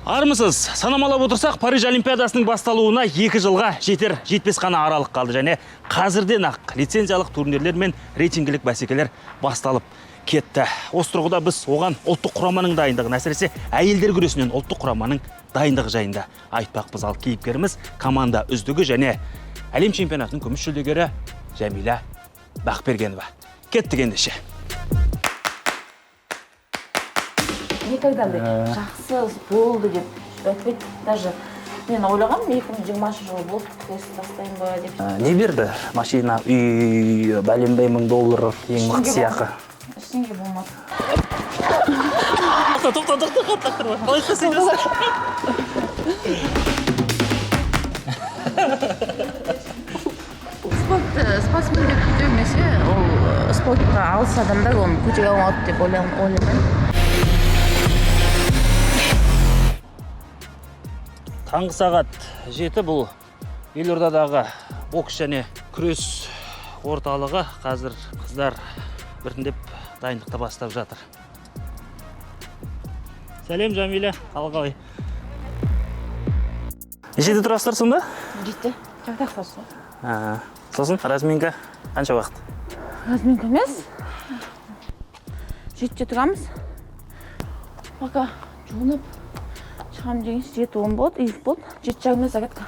Армысыз, санамалап отырсақ, Париж Олимпиадасының басталуына 2 жылға жетер жетпес қана аралық қалды және қазірден ақ лицензиялық турнирлер мен рейтингілік бәсекелер басталып кетті. Осы тұрғыда біз оған ұлттық құраманың дайындығын, әсіресе әйелдер күресінен ұлттық құраманың дайындығы жайында айтпақпыз. Ал кейіпкеріміз команда үздігі және әлем чемпионатының күміс жүлдегері Жәмила Бақбергенова. Кеттік ендеше. Никогда андай жақсы болды деп айтпайды. Даже мен ойлағанмын, 2020 жылы болды, күрес тастаймын ба деп. Не берді? Машина, үй, бәленбай мың доллар, ең мықты сыйақы. Ештеңе болмады. Тоқта, тоқта, тоқта, тоқта, қалай істейсің? Спорт, спортсмен деп көтермесе, ол спортқа алыс адамдар оны көтере алмады деп ойлаймын. Таңғы сағат 7. Бұл елордадағы бокс және күрес орталығы. Қазір қыздар біртіндеп дайындықты бастап жатыр. Сәлем, Жамиля, қал қалай? Нешеде тұрасыздар сонда? 7-те жатақсыз. А, сосын разминка қанша уақыт? Разминка емес, 7-те тұрамыз. Пока жуынып шығамын дегенше, 7:10 болады, иіп болды, 7:30-да зарядка.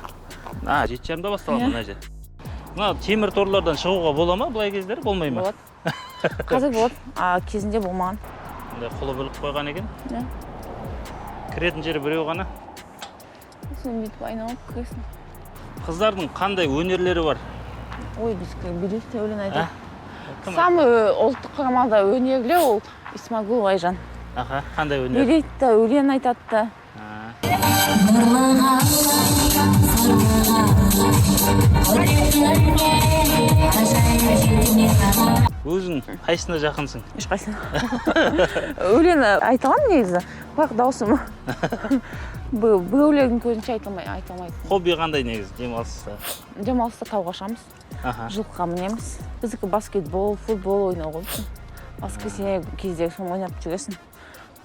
А, 7:30-да басталады. Иә. Мына жер, мына темір торлардан шығуға бола ма былай кездері, болмай ма? Болады, қазір болады, а кезінде болмаған. Мындай құлып іліп қойған екен. Иә. Кіретін жері біреу ғана. Соны бүйтіп айналып кіресің. Қыздардың қандай өнерлері бар? Ой, біздікі билейді, өлең А? айтады. Кім? Самый ұлттық құрамада өнерлі ол Исмагулова Айжан. Аха, қандай өнер? Билейді да, өлең айтады да. А. Нұрлы ғалам, ғажайып. Өзің қайсысына жақынсың? Ешқайсысына. Өлең айта аламын негізі, бірақ даусым біреулердің көзінше айта алмай, айта алмайтын. Хобби қандай негізі демалыста? Демалыста тауға шығамыз, жылқыға мінеміз. Біздікі баскетбол, футбол ойнау ғой біздің. Воскресенье кезде соны ойнап жүресің.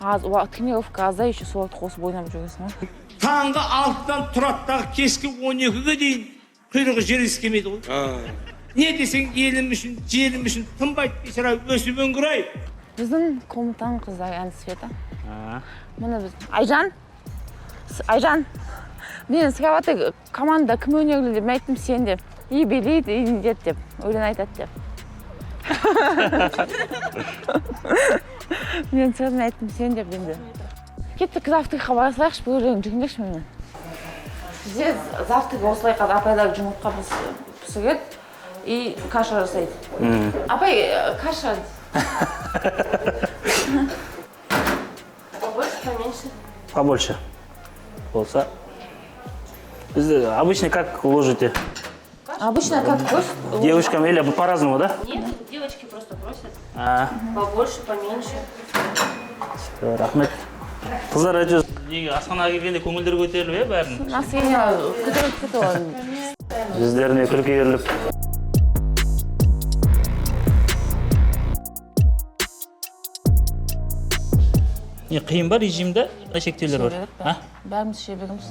Аз тренировка азда, еще соларды қосып ойнап жүресің ғой. Таңғы 6-дан тұрады дағы, кешкі 12-ге дейін құйрығы жер иіскемейді ғой. Не десең, елім үшін, жерім үшін тынбайды бейшара, өсіп өңгір ай. Біздің комнатаның қыздары ән Света. А. Міне, біз Айжан, Айжан мен сұрап жатыр, команда кім өнерлі деп. Мен айттым, сен деп, и билейді, и нетеді деп, өлең айтады деп. Мен сразу айттым, сен деп. Енді кеттік, завтракқа бара салайықшы, біреулерің жүріңдерші менімен. Бізде завтрак осылай: қазір апайлар жұмыртқа пісіреді и каша жасайды. Апай, каша побольше, поменьше? Побольше болса. Бізде обычно как ложите? Обычно как просят. Девушкам или по-разному, да? Нет, девочки просто просят А, побольше, поменьше. Всё, рахмет. Қыздар әйтеуір неге асханаға келгенде көңілдері көтеріліп, иә, бәрінің Настроение көтеріліп кетті ғой. Жүздеріне күлкі үйіріліп. Не қиын ба режимде, шектеулер бар? Іше береді. А? Бәріміз іше береміз.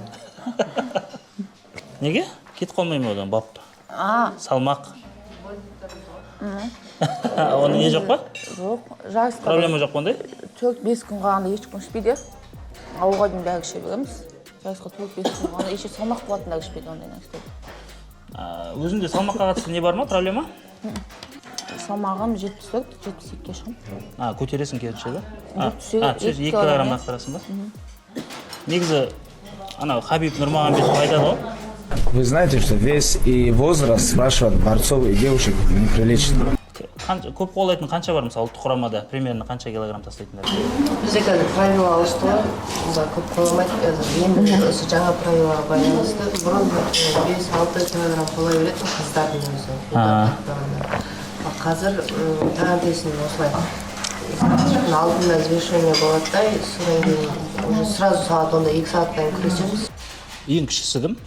Неге кетіп қалмай ма одан бап? А. Салмақ оның не жоқ па? Жоқ, жарысқа Проблема жоқ па ондай? 4-5 күн қалғанда ешкім ішпейді, ауылға дейін бәрі іше береміз. Жарысқа 4-5 күн қалғанда еще салмақ болатындар ішпейді ондай нәрсе. А, өзіңде салмаққа қатысты не бар ма, проблема? Салмағым 74, 72-ге шығамын. А, көтересің керісінше, да? А, Жоқ, түседі, а, түсесің, екі 2 килограмм, килограмм иә. лақтырасың ба? Негізі анау Хабиб Нұрмағамбетов айтады ғой. Вы знаете, что вес и возраст спрашивать борцов и девушек неприлично. Көп қолайтын қанша бар, мысалы, ұлттық құрамада примерно қанша килограмм тастайтындар? Бізде қазір правила ауысты ғой, мұнда көп қойылмайды қазір. Енді осы жаңа правилаға байланысты бұрын 5-6 килограмм қола беретін қыздардың өзі. Ал қазір таңертесін осылай завтрактың алдында взвешивание болады да, и содан кейін уже сразу сағат 10-да 2 сағаттан күресеміз. Ең кішісі кім?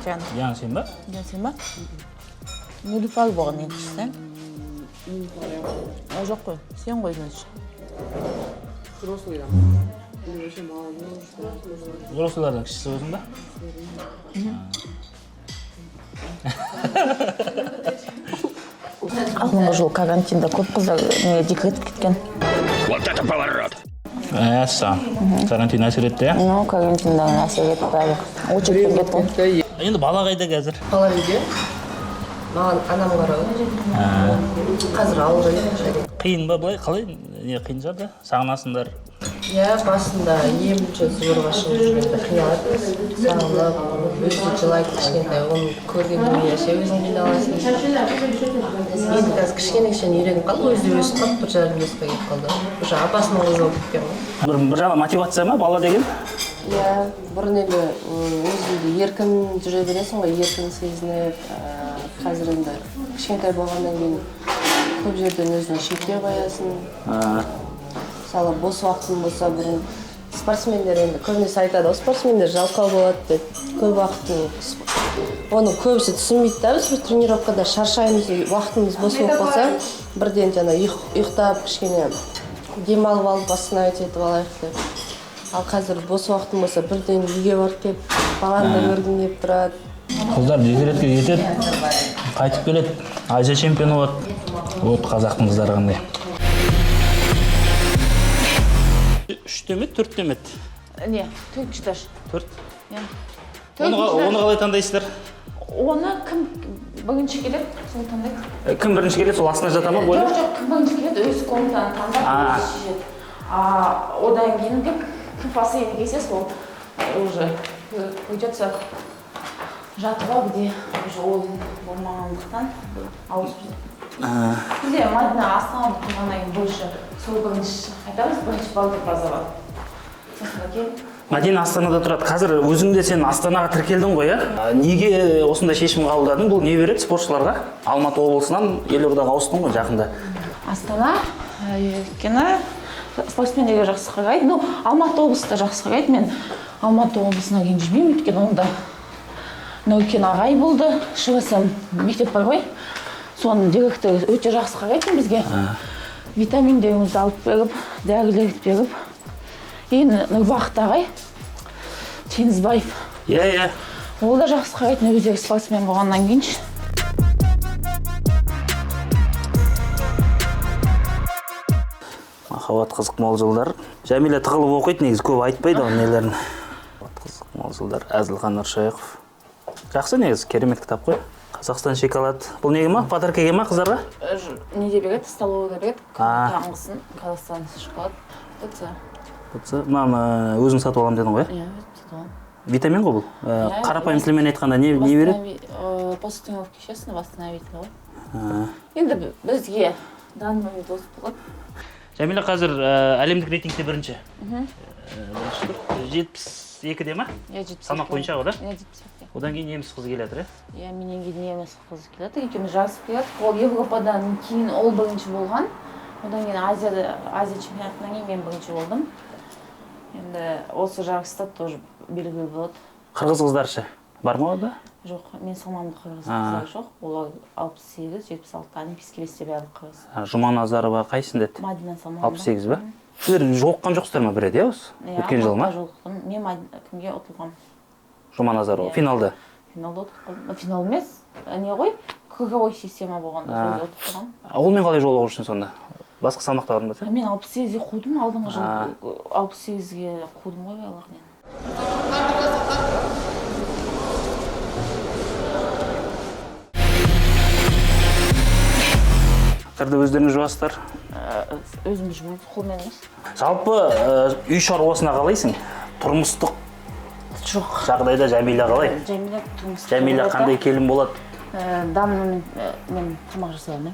Диана. Диана, сен ба? Диана, сен ба? Нилуфар болған ең кішісі. Ол жоқ қой, сен ғой, значит. Взрослый. Взрослыйлардан кішісі өзің ба? Алдыңғы жолы карантинда көп қыздар не декретке кеткен. Мәссаған, карантин әсер етті, иә? Ну, карантинда әсер етті барлық. Очередьпен кетті. Енді бала қайда қазір? Бала үйде, маған анам қарауы. Қазір ауылда жоқ. Қиын ба былай, қалай, не қиын шығар да, сағынасыңдар? Иә, басында емінші зорға шығып жүргенде қиналатынбыз, сағынып, өзі де жылайды кішкентай, оны көргеннен кейін ше өзің қиналасың. Енді қазір кішкене кішкене үйреніп қалды, өзі де өсіп қалды, 1,5 жасқа келіп қалды, уже апасының қызы болып кеткен ғой. Бір жағынан мотивация ма бала деген? Иә, бұрын енді өзіңді еркін жүре бересің ғой, еркін сезініп, қазір енді кішкентай болғаннан кейін көп жерден өзіңе шектеу қоясың. Мысалы, бос уақытың болса, бұрын спортсмендер енді көбінесе айтады ғой, спортсмендер жалқау болады деп. Көп уақытын оны көбісі түсінбейді да, біз бір тренировкада шаршаймыз, уақытымыз бос болып қалса, бірден жаңа ұйықтап, кішкене демалып алып, восстановить етіп алайық деп. Ал қазір бос уақытың болса, бірден үйге барып келіп, баланы да көргің келіп тұрады. Қыздар декретке кетеді, қайтып келеді, Азия чемпионы болады. Вот қазақтың қыздары қандай. Үште ме, төртте ме? Не, төртінші этаж. Төрт. Иә. Оны қалай таңдайсыздар? Оны кім бірінші келеді, сол таңдайды. Кім бірінші келеді, сол астына жата ма бойы? Жоқ, жоқ, кім бірінші келеді, өз комнатаны таңдап, өзі шешеді. Одан кейін кім последний келсе, сол уже придется жатуға, где уже ол болмағандықтан ауысып. Бізде Мадина Астанада тұрғаннан кейін больше сол бірінші айтамыз, бірінші бал деп база. Сосын кейін Мадина Астанада тұрады. Қазір өзің де сен Астанаға тіркелдің ғой, иә? Неге осындай шешім қабылдадың? Бұл не береді спортшыларға? Алматы облысынан елордаға ауыстың ғой жақында. Астана, өйткені спортсмендерге жақсы қарайды. Ну, Алматы облысы да жақсы қарайды. Мен Алматы облысына ренжімеймін, өйткені онда Нұркен ағай болды, ШВСМ мектеп бар ғой. Соның директоры өте жақсы қарайтын бізге. Витаминдерімізді алып беріп, дәрілерді беріп. Енді Нұрбақыт ағай, Теңізбаев. Иә, иә. Ол да жақсы қарайтын, өздері спортсмен болғаннан кейін. Махаббат қызық мол жылдар. Жәмила тығылып оқиды, негізі көп айтпайды оның нелерін. Махаббат қызық мол жылдар. Әзілхан Нұршайықов. Жақсы негізі, керемет кітап қой. Қазақстан шоколад. Бұл неге ма? Подаркаге ма қыздарға? Неде береді, столовыйда береді. Таңғысын Қазақстан шоколад. Бұтса. Бұтса, мама, өзің сатып аламын дедің ғой, иә? Иә, өзім сатып аламын. Витамин ғой бұл? Қарапайым тілмен айтқанда не береді? После тренировки честно, восстановитель ғой. Енді бізге данный момент осы болады. Жәмила қазір әлемдік рейтингте бірінші. Бірінші тұр. 72-де ма? Иә, 72. Салмақ бойынша ғой, да? Иә, 72-де. Одан кейін неміс қызы келе жатыр, иә? Иә, менен кейін неміс қызы келе жатыр. Екеуміз жарысып келе жатырмық. Ол Европадан кейін ол бірінші болған. Одан кейін Азия чемпионатынан кейін мен бірінші болдым. Енді осы жарыста тоже белгілі болады. Қырғыз қыздары ше? Бар ма онда? Жоқ, мен салмағымда қырғыз қыздары жоқ. Олар 68, 76, олимпийский весте барлық қырғыз. Жұманазарова қайсында еді? Мадина салмағында. 68 ба? Сіздер жолыққан жоқсыздар ма бір рет, иә, осы? Иә, Өткен жылы ма? Алматыда жолықтым. Мен Мадина кімге ұтылғанмын? Жұманазарова. Иә. Финалда? Финалда ұтылып қалдым. Финал емес, не ғой? Круговой система болғанда сол жерде ұтылып қалғанмын. Онымен қалай жолығып жүрсің сонда? Басқа салмақта бардың ба сен? Мен 68-ге қудым, алдыңғы жылы 68-ге қудым ғой байлығынан. Кірді өздеріңіз жуасыздар? Өзіміз жуамыз, қолмен емес. Жалпы, үй шаруасына қалайсың? Тұрмыстық Жоқ. жағдайда Жәмила қалай? Жәмила тұрмыстық Жәмила жағдайда, қандай келін болады? Данный момент, мен тамақ жасай алмаймын.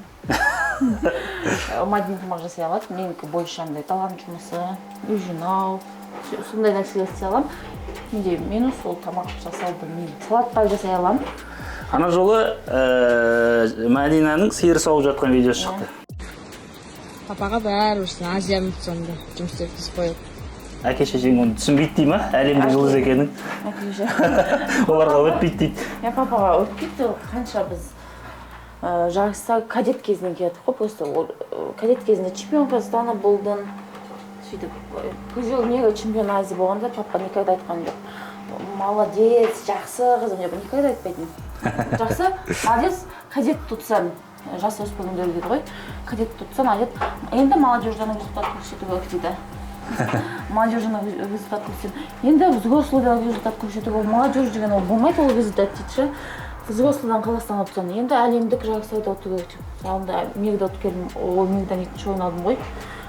Мадина тамақ жасай алады, менікі больше андай талант жұмысы, үй жинау, сондай нәрселер істей аламын. Менде минус ол тамақ жасау білмеймін. Салат жасай аламын. Ана жолы Мадинаның сиыр сауып жатқан видеосы шықты. Папаға бәрібір, сен Азияны сонда жұмыс істеткізіп қояды. Әке шешең оны түсінбейді дей ма? Әлемде жұлдыз екенін. Әке шешем. Оларға өтпейді дейді. Иә, папаға өтпейді. Қанша біз жарыста кадет кезінен келдік қой, просто ол кадет кезінде чемпион Казахстана болдың. Сөйтіп призер мира, чемпион Азии болғанда, папа никогда айтқан жоқ: «Молодец, жақсы қызым», — деп никогда айтпайтын. «Жақсы, молодец». Кадет ұтсаң, жас өспірімдер дейді ғой, кадет ұтсаң, айтады: «Енді молодежьдан результат көрсету керек», — дейді. «Молодежьдан результат көрсет, енді взрослыйда результат көрсету керек. Молодежь деген ол болмайды, ол результат», — дейді ше. «Взрослыйдан Қазақстан ұтсаң, енді әлемдік жарыстарда ұту керек», — деп. Алдында мирда ұтып келдім, ол мирдан екінші орын алдым ғой.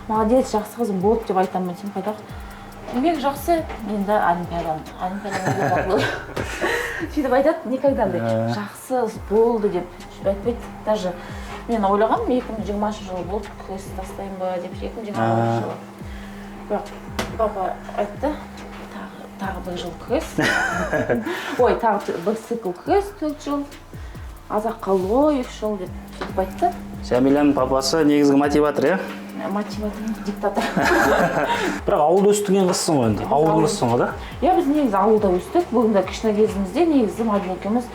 «Молодец, жақсы қызым, болды», — деп айтамын мен. Сен қайдағы мир жақсы, енді олимпиаданы сөйтіп айтады. Никогда андай «жақсы болды» деп сөйтіп айтпайды. Даже мен ойлағанмын, 2020 жылы болды, күрес тастаймын ба деп, 2021 жылы. Бірақ папа айтты: «Тағы бір жыл күрес, ой, тағы бір цикл күрес, 4 жыл аз ақ қалды ғой, 3 жыл», — деп сөйтіп айтты. Жәмиланың папасы негізгі мотиватор, иә? Мотиватор, диктатор. Бірақ ауылда өстіген қызсың ғой енді, ауылдың қызысың ғой, да? Иә, біз негізі ауылда өстік. Бүгін де кішкене кезімізде негізі Мадина екеуміз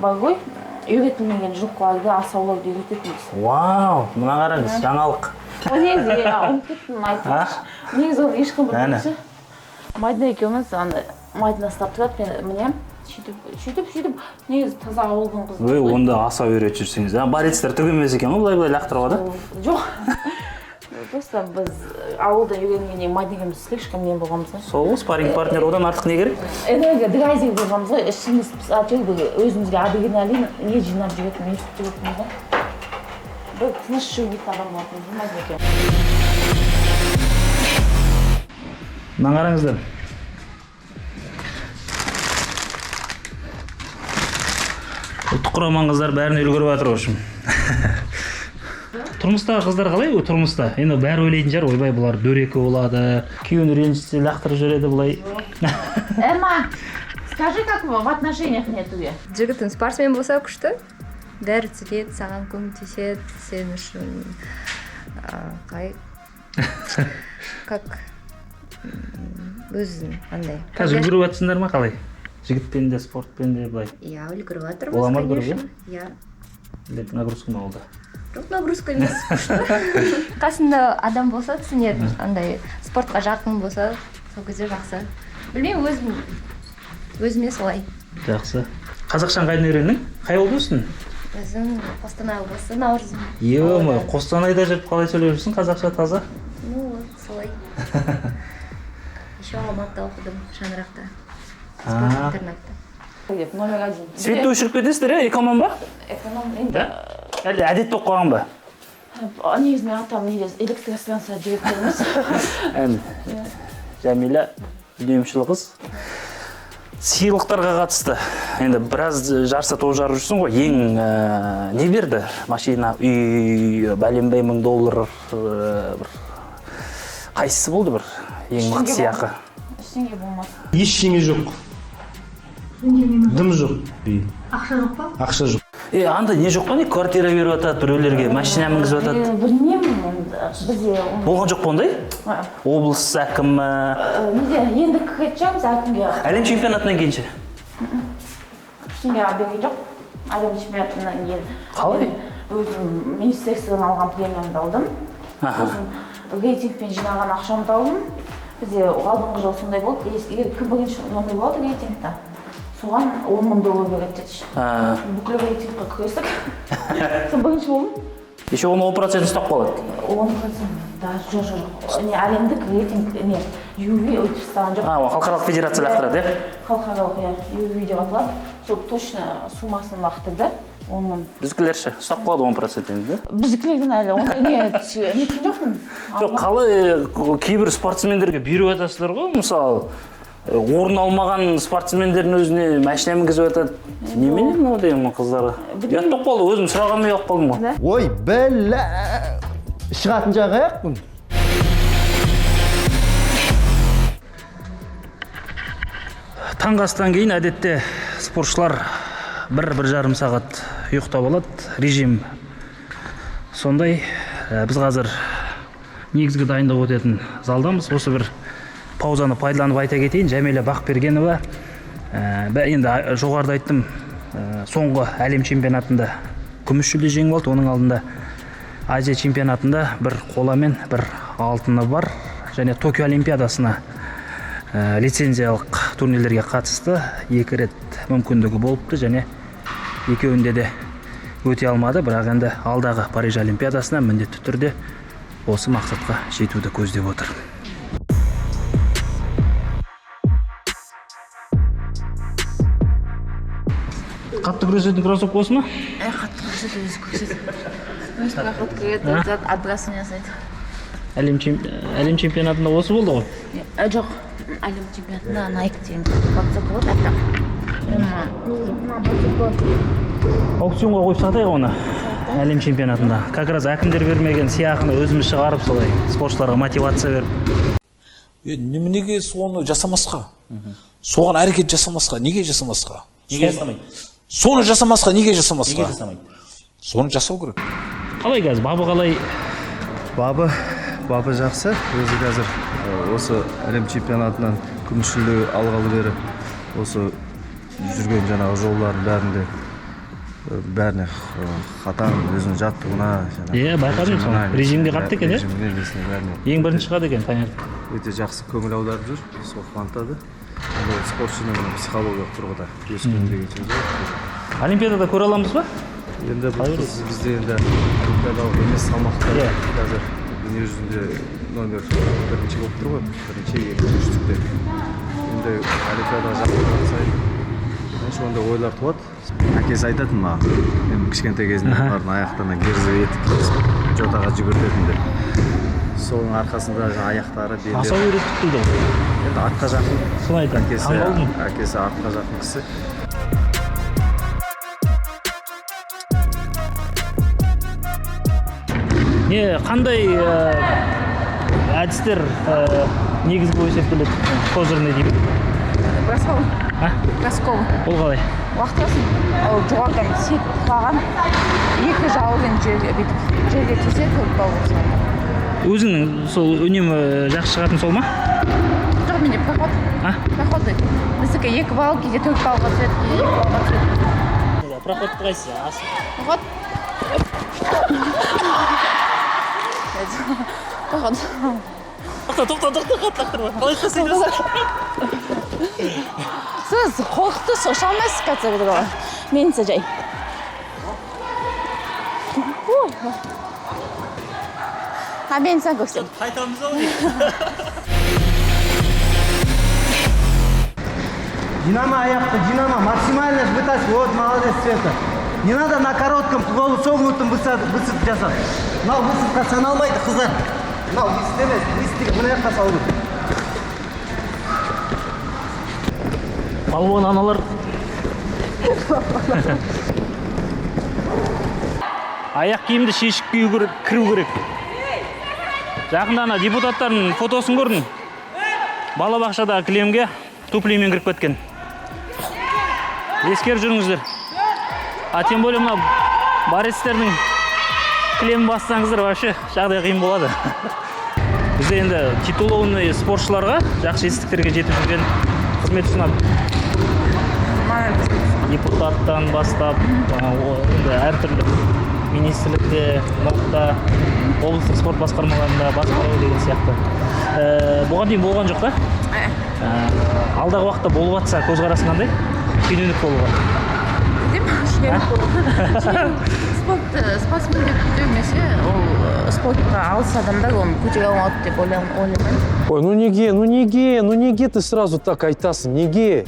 бар ғой, үйретілмеген жылқыларды, асауларды үйрететінбіз. Вау, мына қараңыз, жаңалық. Ол негізі, иә, ұмытып кеттім айтып. Негізі оны ешкім білмейді. Мадина екеуміз андай, Мадина ұстап тұрады, мен мінемін. Сөйтіп, сөйтіп, сөйтіп, негізі таза ауылдың қызы. Ой, онда асау үйретіп жүрсеңіз, а борецтер түк емес екен ғой, былай былай лақтыруға да. Жоқ, просто біз ауылда үйренгеннен кейін Мадина екеуміз слишком не болғанбыз ғой. Сол ғой, спарринг партнер, одан артық не керек? Энергия, драйвер болғанбыз ғой. Ішіміз әйтеуір бір өзімізге адреналин не жинап жүретін, өйстіп жүретінбіз ғой. Бір тыныш жүрмейтін адам болатынбыз Мадина екеуміз. Мынаны қараңыздар, ұлттық құраманың қыздар бәрін үлгеріп жатыр. В общем, тұрмыстағы қыздар қалай? О, тұрмыста енді бәрі ойлайтын шығар: «Ойбай, бұлар дөрекі болады, күйеуін ренжітсе, лақтырып жібереді былай». Эмма, скажи, как в отношениях нету? Жігітің спортсмен болса, күшті, бәрі түсінеді, саған көмектеседі, сен үшін қалай, как өзің андай. Қазір үлгеріп жатсыңдар ма, қалай, жігітпен де, спортпен де былай? Иә, үлгеріп жатырмыз. Бола ма үлгеріп? Конечно, иә. Или нагрузка ма ол да? Жоқ, нагрузка емес, күшті. Қасында адам болса, түсінеді, андай спортқа жақын болса, сол кезде жақсы. Білмеймін, өзім өзіме солай. Жақсы. Қазақшаны қайдан үйрендің? Қай ауылда өстің? Өзім Қостанай облысы, Наурызым. Е мое, Қостанайда жүріп қалай сөйлеп жүрсің қазақша таза? Ну вот солай. Еще Алматыда оқыдым, шаңырақта, спорт интернатта. Деп номер один. Светті өшіріп кетесіздер, иә? Эконом ба? Эконом енді. Да, әлде әдет болып қалған ба? Негізі менің атам неде, электростанция директорымыз. Әне, Жәмила үнемшіл қыз. Сыйлықтарға қатысты енді біраз жарыста топ жарып жүрсің ғой. Ең не берді? Машина, үй, бәленбай мың доллар, бір қайсысы болды бір ең мықты сыйақы? Ештеңе болмады. Ештеңе жоқ, дым жоқ. Ақша жоқ па? Ақша жоқ. Е, андай не жоқ па, не, квартира беріп жатады біреулерге, машина мінгізіп жатады? Білмеймін енді, бізде Болған жоқ па ондай? Облыс әкімі? Неде, енді кіретін шығармыз әкімге. Әлем чемпионатынан кейін ше? Ештеңе берген жоқ әлем чемпионатынан кейін. Қалай? Мен өзім министерстводан алған премиямды алдым. Сосын рейтингпен жинаған ақшамды алдым. Бізде алдыңғы жылы сондай болды: егер кім бірінші номер болады рейтингта, соған 10 000 доллар береді деді. Бүкіл рейтингқа күрестік, сосын бірінші болдым. Еще оның 10%-ін ұстап қалады. 10% да, жоқ, не, әлемдік рейтинг не, UV өйтіп ұстаған жоқ. А, ол халықаралық федерация лақтырады, иә? Халықаралық, иә, UV деп аталады. Сол точно суммасын лақтырды, 10 000. Біздікілер ше, ұстап қалады 10% енді, да? Біздікілерден әлі ондай не неткен жоқпын. Жоқ, қалай, кейбір спортсмендерге беріп жатасыздар ғой, мысалы, орын алмаған спортсмендердің өзіне машина мінгізіп жатады. Немене мынау деген қыздарға? Ұят болып қалды, өзім сұрағанмен ұялып қалдым ғой. Ой, бля, шығатын жағы аяқпын. Таңғы астан кейін әдетте спортшылар бір бір жарым сағат ұйықтап алады, режим сондай. Біз қазір негізгі дайындық өтетін залдамыз. Осы бір паузаны пайдаланып айта кетейін: Жәмила Бақбергенова, енді жоғарыда айттым, соңғы әлем чемпионатында күміс жүлде жеңіп алды. Оның алдында Азия чемпионатында бір қола мен бір алтыны бар. Және Токио Олимпиадасына лицензиялық турнирлерге қатысты 2 рет мүмкіндігі болыпты және екеуінде де өте алмады. Бірақ енді алдағы Париж Олимпиадасына міндетті түрде осы мақсатқа жетуді көздеп отыр. Қатты күресетін кроссовка осы ма? Қатты күреседі, өзі күреседі. Өзі проход кіреді, өзі отбрасывание жасайды. Әлем чемпионатында осы болды ғой? Жоқ, әлем чемпионатында Nike деген кроссовка болды, аппақ. Аукционға қойып сатайық оны. Әлем чемпионатында. Как раз әкімдер бермеген сыйақыны өзіміз шығарып, солай спортшыларға мотивация беріп. Неменеге соны жасамасқа? Соған әрекет жасамасқа, неге жасамасқа? Неге жасамайды? Соны жасамасқа, неге жасамасқа? Неге жасамайды? Соны жасау керек. Қалай қазір? Бабы қалай? Бабы жақсы. Өзі қазір осы әлем чемпионатынан күміс жүлде алғалы бері осы жүрген жаңағы жолдардың бәрінде бәріне қатаң өзінің жаттығуына, Иә, байқадым соны. Режимге қатты екен, иә? Режиміне, несіне, бәріне. Ең бірінші шығады екен таңертең. Өте жақсы көңіл аударып жүр, сол қуантады. Енді спортшының психологиялық тұрғыда өскен деген сөз ғой. Олимпиадада көре аламыз ба? Енді бұл бізде енді олимпиадалық емес салмақта қазір дүние жүзінде номер бірінші болып тұр ғой, бірінші, екінші, үштікте. Енді олимпиадаға жақындаған сайын ондай ойлар туады. Әкесі айтатын маған, мен кішкентай кезімде олардың аяқтарына герзі етік кигізіп жотаға жүгіртетін деп. Соның арқасында аяқтары, белдері. Асау үйретіп дейді ғой. Енді атқа жақын. Соны айтамын. Таңғалдым. Әкесі атқа жақын кісі. Не, қандай әдістер негізгі болып есептеледі? Козырный деймін. Бросков. А? Бросков. Ол қалай? Уақытыласын. Ол жоғарыдан секіп құлаған, екі жауырын жерге бүйтіп жерге тисе 4 балл болып саналады. Өзіңнің сол үнемі жақсы шығатын сол ма? Жоқ, менде проход. А? Проход. Біздікі 2 балл, кейде 4 баллға түседі, кейде 2 баллға түседі. Проходты қайсысы? Проход. Проход. Тоқта, тоқта, тоқта, қатты лақтырма. Қалай жасайсың? Сіз қорқытты, ұша алмайсыз қазір бұл. Мен жай. А мен саған көрсем. Қайтамыз ау. Динамо аяқты, Динамо, максимально вытаскивай. Вот, молодец, Света. Не надо на коротком полусогнутом высад жасап. Мынау высадқа саналмайды, қыздар. Мынау высад емес, высад деген мына жаққа салу керек. Палуан аналар. Аяқ киімді шешіп кию керек, кіру керек. Жақында ана депутаттардың фотосын көрдім. Балабақшадағы кілемге туфлимен кіріп кеткен. Ескеріп жүріңіздер. А тем более мына борецтердің кілемін бассаңыздар вообще жағдай қиын болады. Бізде енді титулованный спортшыларға жақсы жетістіктерге жетіп жүрген қызмет ұсынады. Депутаттан бастап, енді әртүрлі министрлікте, МОҚ-та, облыстық спорт басқармаларында басқару деген сияқты. Бұған дейін болған жоқ та? Алдағы уақытта болып жатса көзқарасың қандай? Шенеунік болуға. Спортсмен деп көтермесе, ол спортқа алыс адамдар оны көтере алмады деп ойлаймын. Ой, ну неге, ну неге, ну неге ты сразу так айтасың, неге?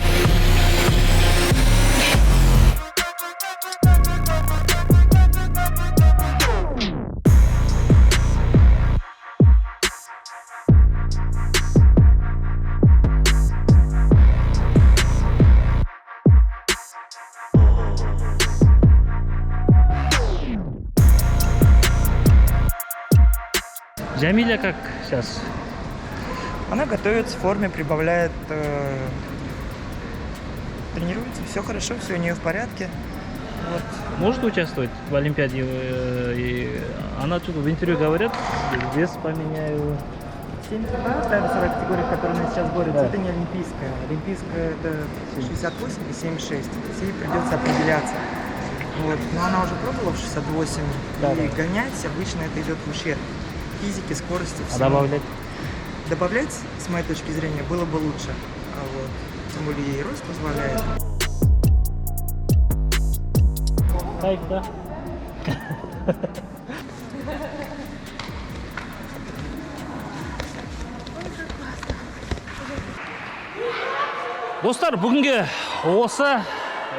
Джамиля как сейчас? Она готовится в форме, прибавляет, тренируется, все хорошо, все у нее в порядке. Вот. Может участвовать в Олимпиаде? И она что-то в интервью говорят, вес поменяю. 72, та весовая категория, в которой она сейчас борется, Да. это не олимпийская. Олимпийская это 68 и 76. То есть ей придется определяться. Вот. Но она уже пробовала в 68, Да, и да. гонять обычно это идет в ущерб физике, скорости, А всему. добавлять? Добавлять, с моей точки зрения, было бы лучше. Вот. Тем более ей рост позволяет. Кайф, да? Достар, бүгінге осы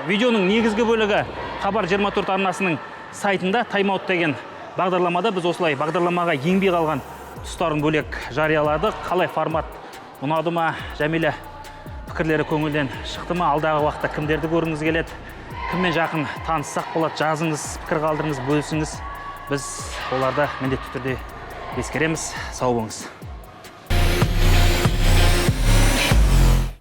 видеоның негізгі бөлігі Хабар 24 арнасының сайтында «Тайм-аут» деген бағдарламада біз осылай бағдарламаға енбей қалған тұстарын бөлек жарияладық. Қалай, формат ұнады ма? Жәмила пікірлері көңілден шықты ма? Алдағы уақытта кімдерді көргіңіз келеді? Кіммен жақын таныссақ болады? Жазыңыз, пікір қалдырыңыз, бөлісіңіз. Біз оларды міндетті түрде ескереміз. Сау болыңыз.